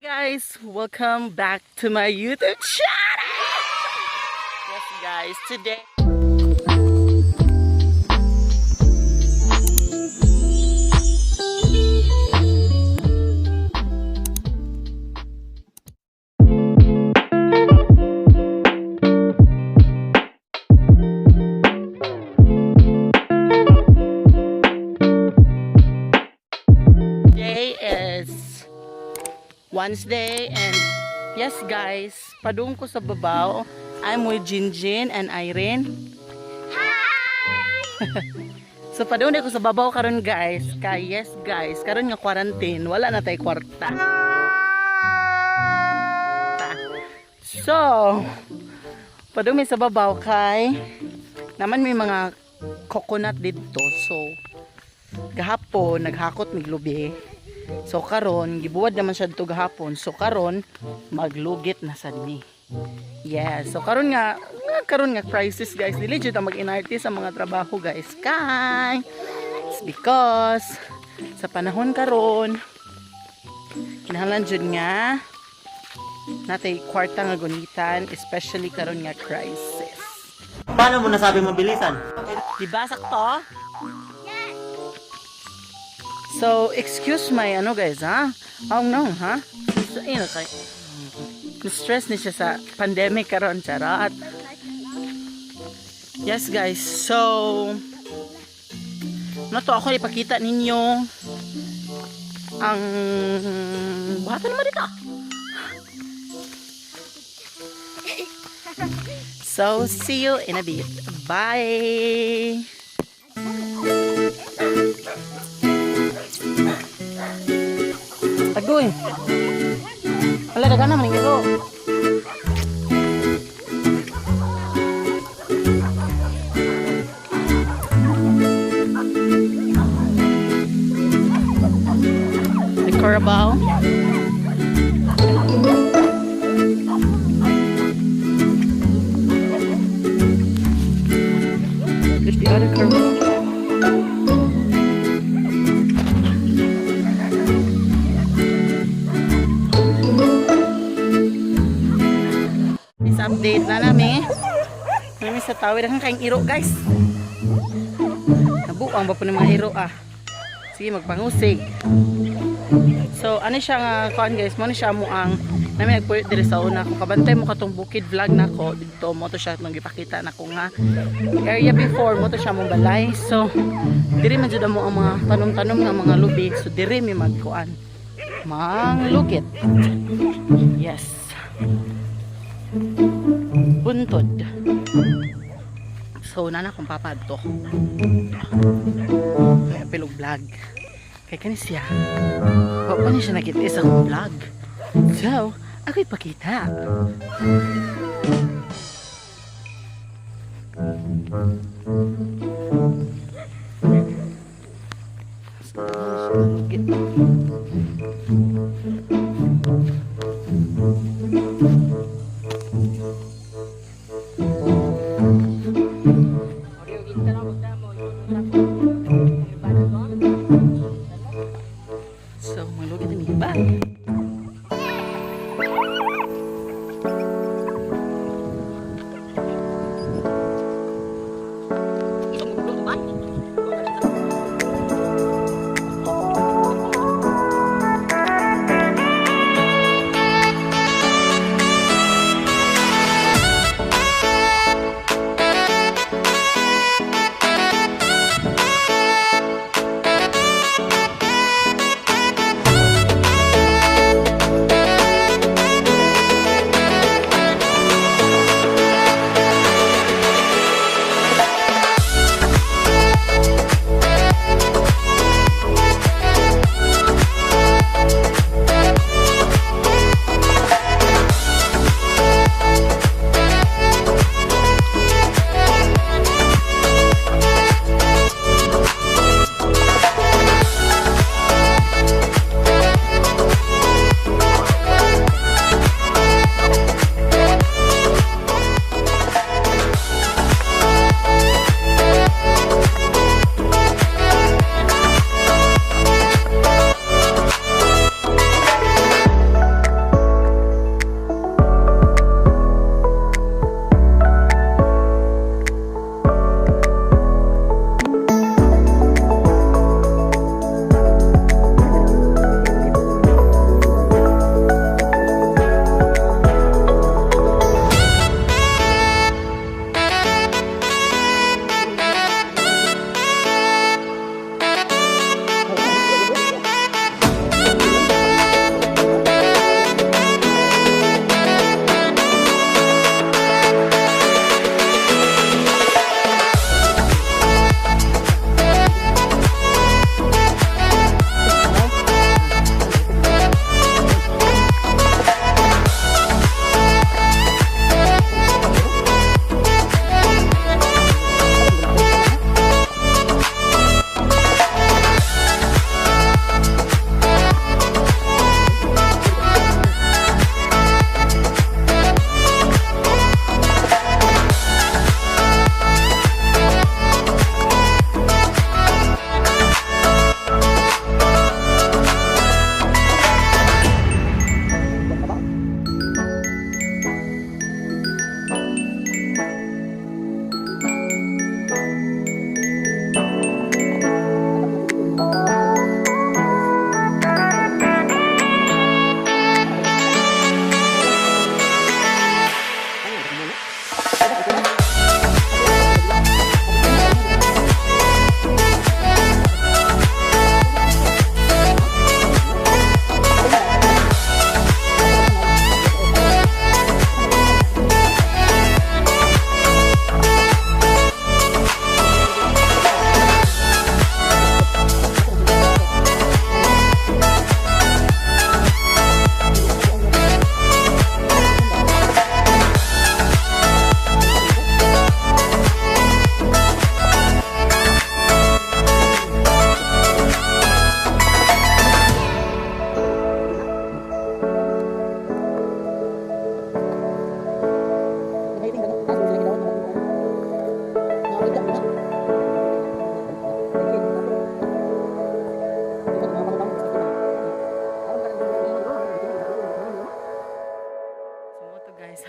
Guys, welcome back to my YouTube channel. Yes guys, today is Wednesday and yes guys, padung ko sa babaw. I'm with Jinjin and Irene. Hi! So padung ko sa babaw karon guys. Kay yes guys, karon nga quarantine, wala na tay kwarta. So, padung mi sa babaw kay naman may mga coconut didto. So, gahapon naghakot mig lubi. So karon gibuwad naman siya dito gahapon. So karon maglugit na sad mi. Yes. So karon nga crisis guys, dili jud ta mag-inarte sa mga trabaho guys. Kay it's because sa panahon karon kinahanglan jud nga natay kwarta nga gunitan, especially karon nga crisis. Paano mo nasabi mabilisan? Di ba sakto? So, excuse my ano guys, ha? Oh no, ha? So, ayun, kay stress ni siya sa pandemic karon, charot. Yes guys, so ano to ako ipakita ninyo ang buhatan naman dito. So, see you in a bit. Bye! Tagoy. Wala daga naman iro. The Carabao. There's the other Carabao. Is update na nami. Nami sa tawid ang kayong iro guys. Nabuang ba po ng mga iro ah. Sige, magpangusig. So ano siya nga kuan guys, mo ni siya mo ang nami nagpuyo diri sa una. Kung kabantay mo katong bukid vlog nako didto mo to siya nung gipakita nako nga area before mo to siya mong balay. So diri man jud mo ang mga tanom-tanom nga mga lubi. So diri mi magkuan. Manglugit. Yes. Buntod. So, nana kong papa to. Kaya pilog vlog. Kaya kani siya. Wa pa niya siya nakita sa akong vlog. So, ako ipakita. So, malugit ni. Bye!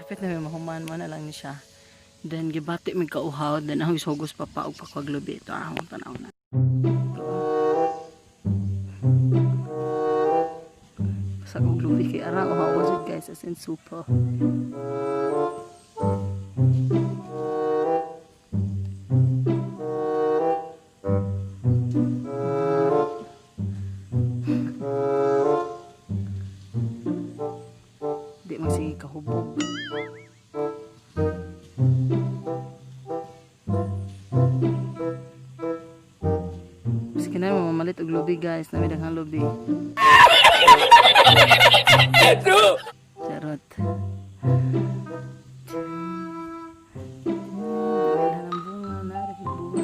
Hapit na may mahuman mo na lang ni siya. Then gibati mig kauhaw, then ako isugos pa pa og pakwag lubi ito akong tanaw na. Sa akong lubi kay ara uhaw jud, guys, as in super. Di man sige kahubog. Sige na mamalit og lubi, guys, nami daghang lubi. Charot. Wala ng bunga, narin bunga.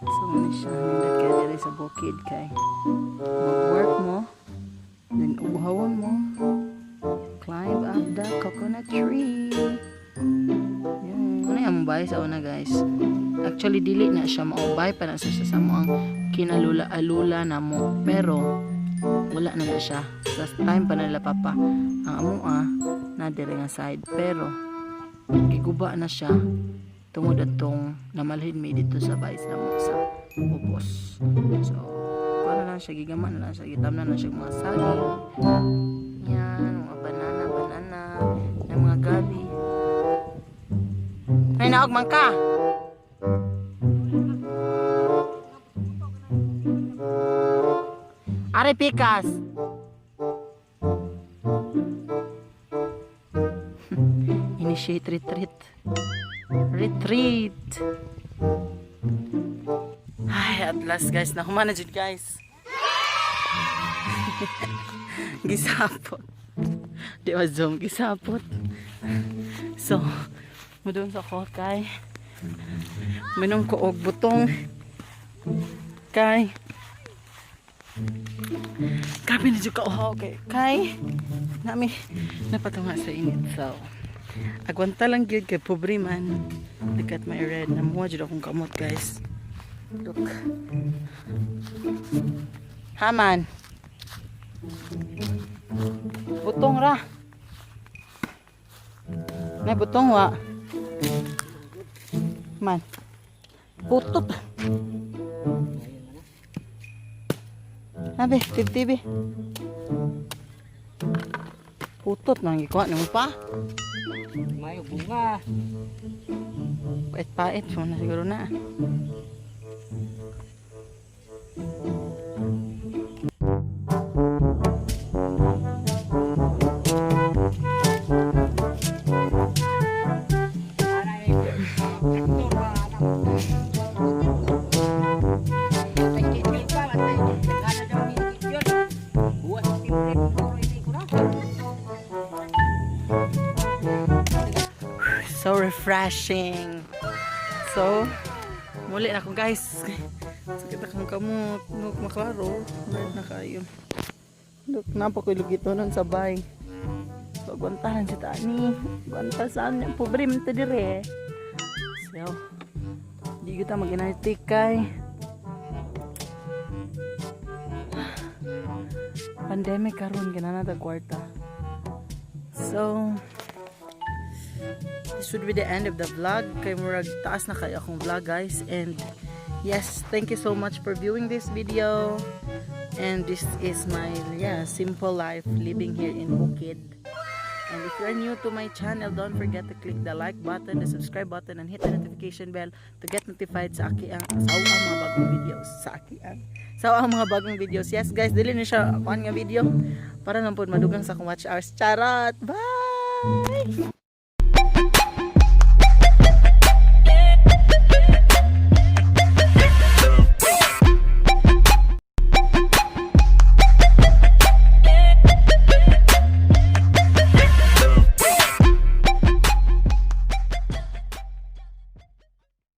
So, ano siya, nindot kaya diri sa bukid kay mag-work mo, then uhawan mo, climb up the coconut tree. Yan. Ano yung bahay sa una, guys? Actually, dili na siya maubay pa na siya sa mo ang kinalula-alula na mo. Pero, wala na na siya. Sa time pa nila papa, ang amoa na dire nga side. Pero, giguba na siya tungod atong namalhin mi dito sa bahay sa mo sa ubos. So, para lang siya, gigama na lang siya, gitamnan na siya mga saging. Yan, mga banana, banana, na mga gabi. Ay, naog man ka! Are pikas! Initiate retreat. Retreat! Ay, at last, guys, nahuman na jud, guys. Gisapot. Di ba zoom, gisapot. So, mudun sa ko kay minom ko og butong kay grabe na jud ka uhaw kay kay nami napatunga sa init. So agwanta lang gyud kay pobre man. Look at my red, namuha jud akong kamot, guys. Look, haman butong ra na butong wa man putot. Abi, 50 bi. Putot nang gikuha nimo pa. May bunga. Pait-pait mo na siguro na. So refreshing. So, muli na ako, guys. Sakit akong kamot. Look, maklaro. Red na kayo. Look, napa ko'y lugito nun sabay. So, agwantahan si Tani. Agwanta saan niya. Pobre man ta dire. So, di kita mag-inartik kay pandemic karon ginana ta kwarta. So, this would be the end of the vlog. Kay murag taas na kayo akong vlog, guys. And yes, thank you so much for viewing this video. And this is my, yeah, simple life living here in Bukid. And if you're new to my channel, don't forget to click the like button, the subscribe button, and hit the notification bell to get notified sa ang mga bagong videos. Sa aki ang sa ang mga bagong videos. Yes, guys, dili na siya kuan nga video para lang pod madugang sa akong watch hours. Charot! Bye!